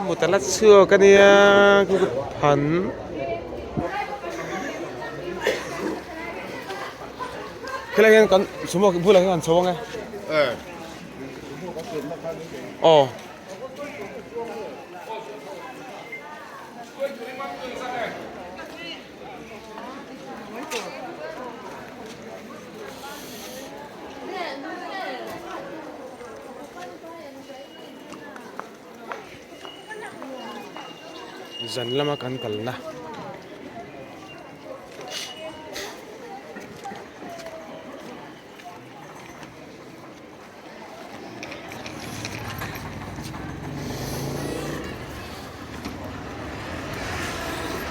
Mut a la chhuak a nia khu ka phan. Khilai hian kan sumo bulah hian kan chho ang e. Aw. Zan lama kan kalna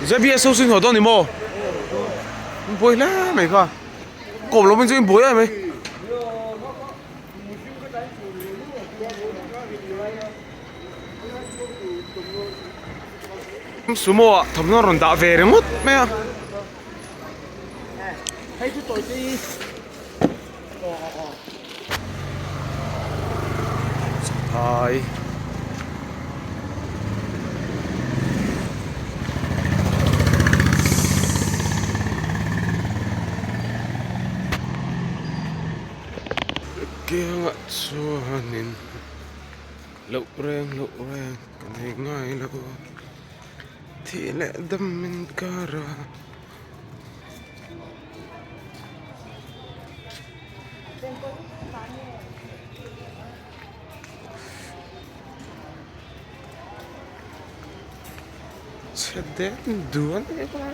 Zebia so sin ho dawn ni maw buai hle mai kha kawm lo chu in buai em mai sumo ah thawmhnaw rawn dah ve ringawt mai a. Thai kiangah chuanin loh reng loh reng ka nei ngai lo thih leh dam in kar a. Chhe den duan em a.